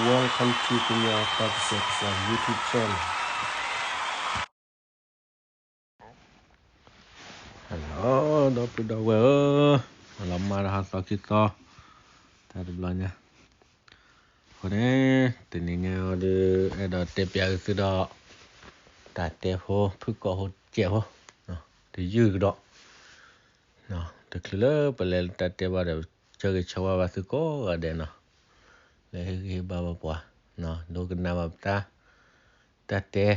Welcome to ကညီတၢ်ကစီၣ် YouTube channel. Hello ဒီပုၢ်ဒီဝဲၢ်ဧၢ, မၤလီၤမၢ်ဒီးဟါသီခံသီ တၢ်တဘျီညါ, အဃိန့ၣ် တနံၤညါအံၤဒီး အဲၣ်ဒိးတဲပၠးက့ၤသုဒီး တၢ်တဲဖိ ဖုၣ်ကိာ်ဖိစဲးဖိ တယုၢ်ကဒီး တချုးလၢပလဲၤတၢ်တဲဘၣ်ဒီး ဆၢဂ့ၤဆၢဝါဘၣ်သုကိးဂၤဒဲးနီၤ, လၢဟ့ၣ်ဂံၢ်ဟ့ၣ်ဘါဘၣ်ပှၤ, ဒိကနၣ်ဘၣ်ပတၢ် တၢ်တဲ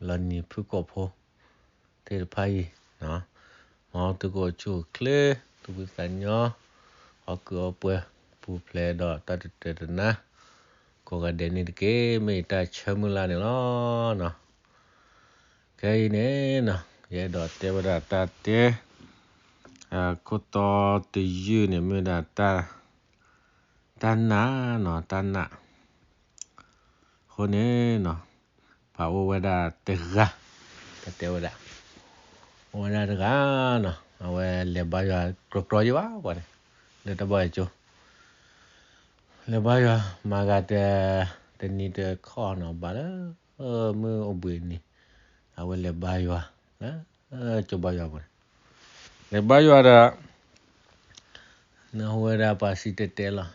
လီၤနံၤဖုၣ်ကိာ်ဖိ သ့ၣ်တဖၣ်အံၤ, မ်သုကအိၣ်ဆူၣ်အိၣ်ချ့ သူၣ်ဖှံသးညီ, ဟီၣ်ကုၢ်အီပှဲၤ ပူၤဖျဲးဒီးတၢ်တတၢာ်တနါ ကိးဂၤဒဲးန့ၣ်တက့ၢ်. မ့ၢ်ယတၢ်ဆၢမုၢ်လၢ်န့ၣ်လီၤ. ခဲအံၤန့ၣ်နီၤ ယအဲၣ်ဒိးတဲဝဲဒၣ်တၢ်တဲ ခိၣ်တီတယုၢ်န့ၣ် မ့ၢ်ဝဲဒၣ် တၢ်နာ်နီၤ, တၢ်နာ်. အဃိန့ၣ်နီၤ ပှၤအိၣ်ဝဲဒၣ်တဂၤ, တၢ်တဲဝဲဒၣ် အိၣ်ဝဲဒၣ်တဂၤနီၤ, အဝဲလဲၤဘါယွၤကြီကြီယံၤဘၣ်ပှၤန့ၣ် လၢတၢ်ဘါယွၤကၠိ, လဲၤဘါယွၤ မၤဂၤတ တနံၤတခီနီၤ ဘၣ်လၢ မုၢ်အိၣ်ဘှံးနံၤ အဝဲလဲၤဘါယွၤ လၢကၠိဘါယွၤပူၤန့ၣ်, လဲၤဘါယွၤဒီး နၢ်ဟူဝဲဒၣ်ပှၤစံၣ်တဲၤတဲလီၤ,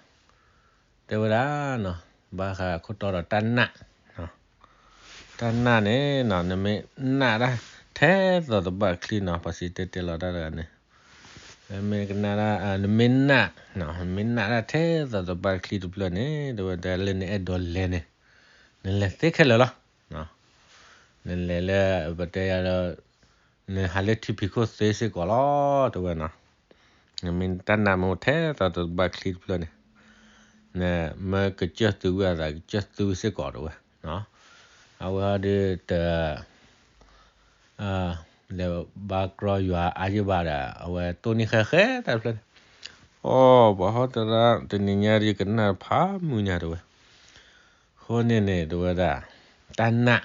တဲဝဲဒၣ်နီၤ ဘၣ်ဃးခိၣ်တီဒီးတၢ်နာ်, တၢ်နာ်န့ၣ်နီၤ နမ့ၢ်နာ်ဒၣ်ထဲသိးတဘၣ်ချံနီၤ ပှၤစံၣ်တဲၤတဲလီၤတၢ်တဂၤန့ၣ်, မ့ၢ်ကနၣ်ဒၣ် နမ့ၢ်နာ်, နမ့ၢ်နာ်ဒၣ်ထဲသိးတဘၣ်ချံတဖျၢၣ်န့ၣ် တဲဝဲဒၣ်လၢနအဲၣ်ဒိးလဲၤန့ၣ် နလဲၤသ့ခဲလၢာ်လီၤ. နလဲၤလၢ ပတဲယၤဒီး နဟးလၢထံဖံးခိၣ်သ့စ့ၢ်ကီးလီၤ တဲဝဲနီၤ, နမ့ၢ်တၢ်နာ်မ့ၢ်ထဲသိးတဘၣ်ချံတဖျၢၣ်န့ၣ် နမၢကစၢၢ်သုဝံၤအသး ကစၢၢ်သုဝံၤစ့ၢ်ကီး တဲဝဲ, အဝဲဒီးတ လဲၤဘါကြီယွၤအါယံၤဘၣ်ဒီး အဝဲတိၢ်နီၣ်ဃဲဃဲတၢ်တဖျၢၣ်န့ၣ်, အိ ပှၤဟီတရါ တနံၤညါဒီးယကနၣ်ဖးမုၢ်ညါ တဲဝဲ, အဃိန့ၣ်န့ၣ် တဲဝဲဒၣ် တၢ်နာ်,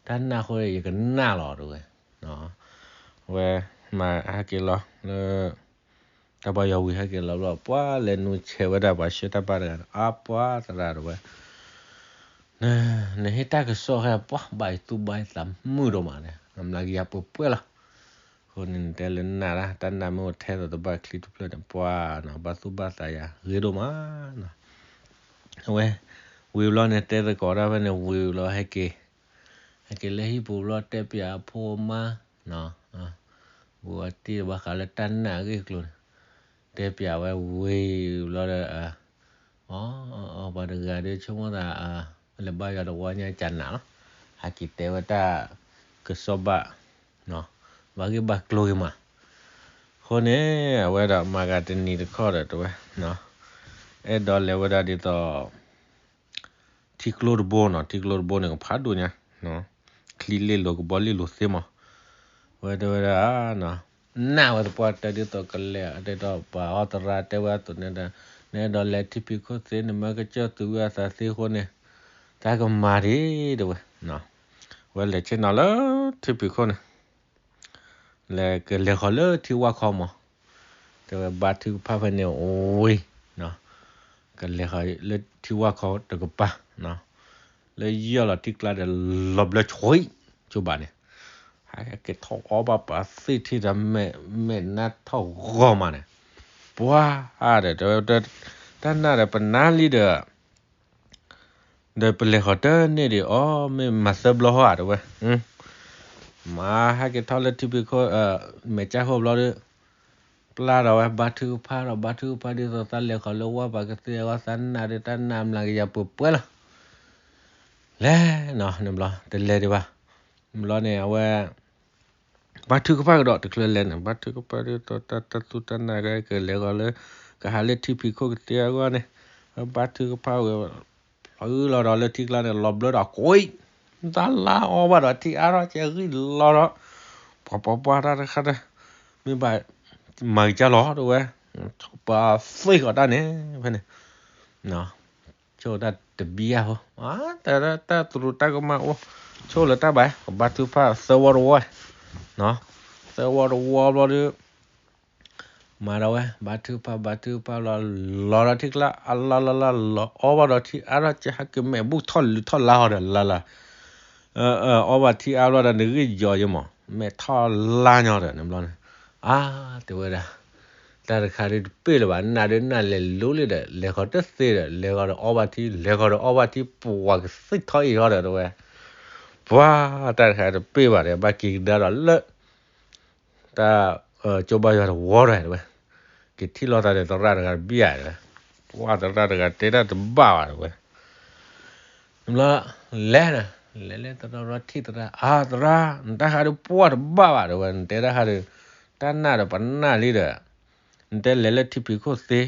တၢ်နာ်အဃိန့ၣ် ယကနၣ်လီၤ တဲဝဲ, အဝဲမၤဟဲက့ၤလီၤလၢ တၢ်ဘါယွၤဝံၤဟဲက့ၤလီၤဘျီ ပှၤလဲၤနုာ်ဆဲးဝဲဒၣ်ပှၤဆှၢတၢ်ဘါတဂၤန့ၣ် အါပှၤသရၣ် တဲဝဲ နဟ့ၣ်တၢ်ကစီၣ်ဟဲ ပှၤဘၣ်ယသူၣ်ဘၣ်ယသးမုာ်ဒိၣ်မးန့ၣ် အမျးကယၤပှဲၤပှဲၤလီၤ. အဃိန့ၣ် နတဲလၢနာ်ဒၣ် တၢ်နာ်မ့ၢ်အိၣ်ထဲသိးတဘၣ်ချံတဖျၢၣ်န့ၣ် ပှၤနီၤ ဘၣ်သူၣ်ဘၣ်သးယၤဂ့ၤဒိၣ်မးနီၤ. အဝဲ ဝံၤဘျီန့ၣ် တဲသကိးတၢ်ဖဲန့ၣ် ဝံၤဘျီဟဲက့ၤ ဟဲက့ၤလၢဟံၣ်ပူၤဘျီ တဲပၠးအဖိအမါ ပူၤအတံၢ်ဘၣ်ဃးလၢတၢ်နာ်အဂ့ၢ်အကျိၤန့ၣ် တဲပၠးဝဲဝံၤဘျီဒီး အ ပှၤတဂၤဒီးဆိကမိၣ်သး လဲၤဘါယွၤတဝီညါကနၣ်လီၤ. ဟဲက့ၤတဲဝဲတၢ်ကစီၣ်ဘၣ် ဘၣ်ဂ့ၢ်ဘၣ်ကျိၤဂ့ၤမး. အဃိန့ၣ် အဝဲဒၣ်မၤဂၤတနံၤတခီဒီးတဲဝဲ အဲၣ်ဒိးလဲၤဝဲဒၣ်ဒ်သိး ထံကျိတဘိနီၤ, ထံကျိတဘိန့ၣ်ကဖးဒိၣ်ညါ, ချံလ့လိၤကဘီလ့လိၤသ့မး. အဝဲတဲဝဲဒၣ် နာ်ဝဲသပှၢ်တၢၢ်ဒ်သိးကလဲၤ တဲဒီးပှၤဟီတရါတဲဝဲအသိးန့ၣ်ဒီး နအဲၣ်ဒိးလဲၤထံဖံးခိၣ်သ့ နမၢကစၢၢ်သူဝံၤအသးသ့အဃိန့ၣ် တၢ်ကမၤဒံး တဲဝဲ, ဝဲလဲၤဆ့ၣ်နီၤလၢထံဖံးခိၣ်န့ၣ် လဲၤကလဲၤဃီၤလၢထံဝၣ်ခီမး, တဲဝဲဘါထုကဖၣ်ဖဲန့ၣ်ဝံၤ ကလဲၤဃီၤလၢထံဝၣ်ခီတကပၤ လၢယီၢ်လီၤထံကျါဒီး လီၤဘျၢဆှံ ကၠိဘၣ်န့ၣ် ဟဲက့ၤထီၣ်အီဘၣ်ပှၤသ့ၣ်ထံဒီး မဲာ်နါထီၣ်ဂီၤမးန့ၣ် ပှၤဒီး တဲဝဲ တၢ်နာ်ဒီးပနါလံဒီး ဒီးပလဲၤဃီၤတန့ၢ်ဒံးအီၤ မ့ၢ်မၤသၢဘျီဟီဧါ တဲဝဲ, မၤဟဲက့ၤထီၣ်လၢထံဖံးခိၣ် မဲာ်ကၢ်ခိၣ်ဘျီဒီး ပျၢ်ဒီးဝဲဘါထုကဖၣ်ဒီး ဘါထုကဖၣ်ဒ်သိးသးလဲၤဃီၤလၢဝၣ်ပှၤကသ့အဂီၢ် သးနာ်ဒီးတၢ်နာ်မျးကယၤပှဲၤပှဲၤလီၤ. လဲၤနီၤ န့ၣ်ဘျီ တလဲၤဒံးဘၣ်. ဘျီန့ၣ် အဝဲ ဘါထုကဖၣ်ကဒီးတချုးလဲၤန့ၣ် ဘါထုကဖၣ်ဒ်သိးတၢ်သူၣ်တၢ်နာ်ကကလဲၤဃီၤလၢ ကဟးလၢထံဖံးခိၣ်ကသ့အဂီၢ်န့ၣ် ဘါထုကဖၣ်ဝဲ ဖျိလီၤဒီးလၢထံကျါန့ၣ် လီၤဘျၢဒီးကွံာ် တၢ်လါအီဘၣ်ဒီးထံအါထီၣ်ကဲဂံၢ်လီၤဒီး ပှၤပှၤပှၤတၢ်တခါဒီး မ့ၢ်ဘၣ်မၤကစၢ်လီၤ တဲဝဲ ပှၤသ့ဃီၤတၢ်န့ၣ် ဖဲန့ၣ် ဆိၣ်တၢ်တဘံယၢ်ဖိ တၢ်တရူးတၢ်ကမၣ်အိၣ် ဆိၣ်လၢတၢ်ဘၣ် ကဘါထုကဖၣ်သၢဝီတဝီ သၢဝီတဝီဘျီဒီး မၤဒီးဝဲ ဘါထုကဖၣ် ဘါထုကဖၣ်လီၤ လီၤဒီးထံကျါ အလါလါလါ လီၤအီဘၣ်ဒီးထံအါထီၣ်ကဟဲက့ၤ မဲာ်ဘူၣ်ထီၣ်လုးထီၣ်လါဟီဒီးလါလါ အီဘၣ်ထံအါဘျီဒီး နဂ့ၢ်ယီၤယမး မဲာ်ထီၣ်လါညီဒီး နဘျီန့ၣ် အါ တဲဝဲဒၣ် တၢ်တခါဒုးတပ့ၢ်လၢၤဘၣ် နးဒုးနးလဲၤလိၤလံဒီး လဲၤဃီၤတသ့ဒီး လဲၤဃီၤဒီးအီဘၣ်ထံ လဲၤဃီၤဒီးအီဘၣ်ထံ ပှၤကသံၣ်ထီၣ်အ့ၣ်ထီၣ်ဒီးတဲဝဲ ပှၤ တၢ်တခါတပ့ၢ်ဘၣ်ဒီး ဘၣ်က့ၤကဒါဒီးလၢ တၢ် ကၠိဘါယွၤတဝီဒီးတဲဝဲ က့ၤထံၣ်လိာ်သးဒီးသရၣ်တဂၤတဘ့ၣ်ဧါတဲဝဲ ပှၤသရၣ်တဂၤတဲတၢ်တဘၣ်ဘၣ်တဲဝဲ နဘျီ လဲၤနၤ လဲၤလၢသရၣ်ထံၣ်သရၣ် အါသရၣ် နတၢ်ဟးဒုးပှၢ်တဘၣ်ဘၣ်တဲဝဲ နတဲတၢ်ဟးဒုး တၢ်နးဒီးပနးလံဒီး နတဲလဲၤလၢထံဖံးခိၣ်သ့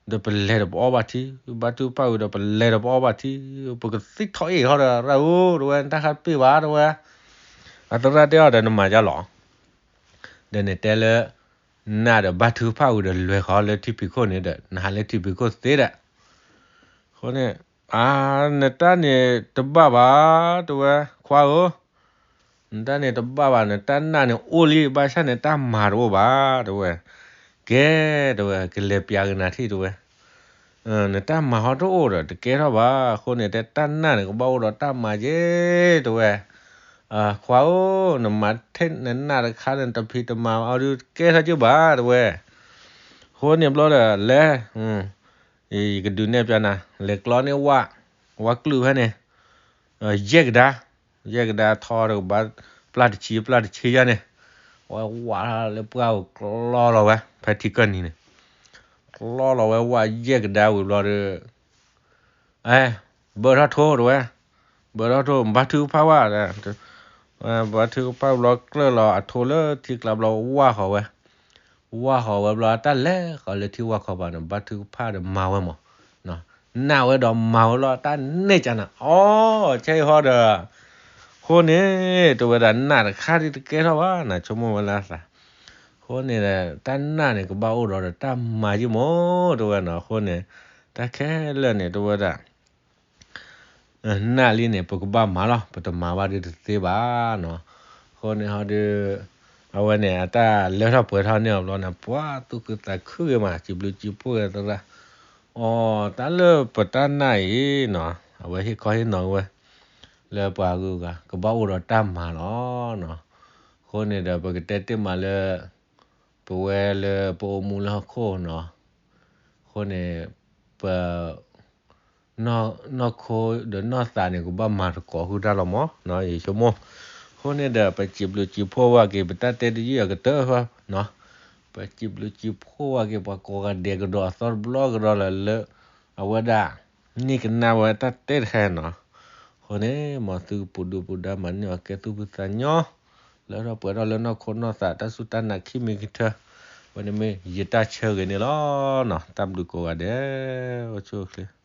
ဒီးပလဲၤဒီးပအီဘၣ်ထံ ဘါထုကဖၣ်ဝံၤဒီးပလဲၤဒီးပအီဘၣ်ထံ ပကသံၣ်ထီၣ်အ့ၣ်ထီၣ်ဒီးရၢ်ဧိၤတဲဝဲ နတၢ်ဟးတပ့ၢ်ဘၣ်တဲဝဲ အသရၣ်တဲအီၤဒီးနမၤယါလီၤ ဒီးနတဲလၢ နးဒီးဘါထုကဖၣ်ဝံၤဒီးလဲၤဃီၤလၢထံဖံးခိၣ်န့ၣ်ဒီး နဟးလၢထံဖံးခိၣ်သ့ဒီး အဃိန့ၣ် အါ နတၢ်န့ၣ်တဘၣ်ဘၣ်တဲဝဲ ခွါဧၢ နတၢ်န့ၣ်တဘၣ်ဘၣ် နတၢ်နးန့ၣ်အိၣ်လံ ဘၣ်ဆၣ်နတၢ်မၤတအိၣ်ဘၣ်တဲဝဲ ကဲတဲဝဲ ကလဲၤပျးကနၤထံၣ်တဲဝဲ နတၢ်မၤဟီတအိၣ်ဒီး တကဲထီၣ်ဘၣ် အဃိန့ၣ် တဲတၢ်နးန့ၣ်ကဘၣ်အိၣ်ဒီးတၢ်မၤက့တဲဝဲ ခွါဧၢ နမၤထဲနနးတခါန့ၣ် တဖံးတမၤအီၤဒုးတကဲထီၣ်က့ဘၣ်တဲဝဲ အဃိန့ၣ်ဘျီဒီး လဲၤ ယကဒုးနဲၣ်ပျးနၤ လဲၤကျီန့ၢ်ဝၣ် ဝၣ်ကျုၢ်ဖဲန့ၣ် ယဲၢ်ကဒါ ယဲၢ်ကဒါထီဒီးကဘၣ် ပျၢ်တဆံ ပျၢ်တဆံယါန့ၣ် ဝဲဝၣ်လၢပှၢ်ဧိၤကျီလီၤဝဲ ဖဲထံကၢၢ်နံၤန့ၣ် ကျီလီၤဝဲဝၣ်ယဲၢ်ကဒါဝံၤဘျီဒီး အဲ ဘၢထီၣ်ထိတဲဝဲ ဘၢထီၣ်ထိ ဘါထုကဖၣ်ဝဲ ဘါထုကဖၣ်ဘျီကျၢၢ်လီၤအထိလၢထံကျါဘျီဝၣ်ဃီၤဝဲ ဝၣ်ဃီၤဝဲဘျီ တၢ်လဲၤဃီၤလၢထံဝၣ်ခီပၤန့ၣ် ဘါထုကဖၣ်ဒီးမၤဝဲမး နးဝဲဒီးမၤဝဲလီၤ တၢ်နဲၣ်ကနၤ အီ ဆဲအံၤဟီဒီး အဃိန့ၣ် တဲဝဲဒၣ်နးတခါဒုးတကဲထီၣ်ဘၣ် နဆိကမိၣ်ဝဲလၢအသး အဃိန့ၣ် တၢ်နးန့ၣ် ကဘၣ်အိၣ်ဒီးတၢ်မၤယံမး တဲဝဲနီၤ အဃိန့ၣ် တၢ်ခဲလၢာ်န့ၣ် တဲဝဲဒၣ် နးလံန့ၣ် ပကဘၣ်မၤလီၤ ပတမၤဘၣ်ဒုးတသ့ဘၣ်နီၤ အဃိန့ၣ်ဟီဒုး အဝဲန့ၣ် အတၢ်လၢထီၣ်ပှဲၤထီၣ်န့ၢ်အီၤဘျီန့ၣ် ပှၤသူၣ်ခုသးခုဂ့ၤမး စံးဘျုးစံးဖှိၣ်ဂ့ၤသရၣ် အီ တၢ်လၢပတၢ်နးအံၤနီၤ အဝဲဟ့ၣ်ခီဟ့ၣ်နီၤဝဲ လၢပှၤဂုၤဂၤ ကဘၣ်အိၣ်ဒီးတၢ်မၤလီၤနီၤ အဃိန့ၣ်ဒီး ပကတဲတ့ၢ်မးလၢ ပဝဲလၢပအိၣ်မူလၢဟီၣ်ခိၣ်နီၤ အဃိန့ၣ် ပ နီၢ်ခိဒီးနီၢ်သးန့ၣ် ကဘၣ်မၤသကိးဟုၣ်တၢ်လီၤမး ယဆိကမိၣ် အဃိန့ၣ်ဒီး ပစံးဘျုးစံးဖှိၣ်ဝဲက့ၤ ပတၢ်တဲတယုၢ်အကတၢၢ်ဃီ ပစံးဘျုးစံးဖှိၣ်ဝဲက့ၤ ပှၤကိးဂၤဒဲးကဒီးအသီတဘျီကဒီးလၢ အဝဲဒၣ် န့ၢ်ကနၣ်ဝဲတၢ်တဲတခါနီၤ အဃိန့ၣ် မ်သုကပူၤဒုပူၤဒါမၤန့ၢ်အီၤကဲသူၣ်ဖှံသးညီ လၢထီၣ်ပှဲၤထီၣ်လၢနီၢ်ခိနီၢ်သး တၢ်စူၢ်တၢ်နာ်ခံမံၤကထၢ ဝဲန့ၣ်မ့ၢ်ယတၢ်ဆၢဂ့ၤန့ၣ်လီၤနီၤ တၢ်ဘျုးကိးဂၤဒဲး အိၣ်ဆူၣ်အိၣ်ချ့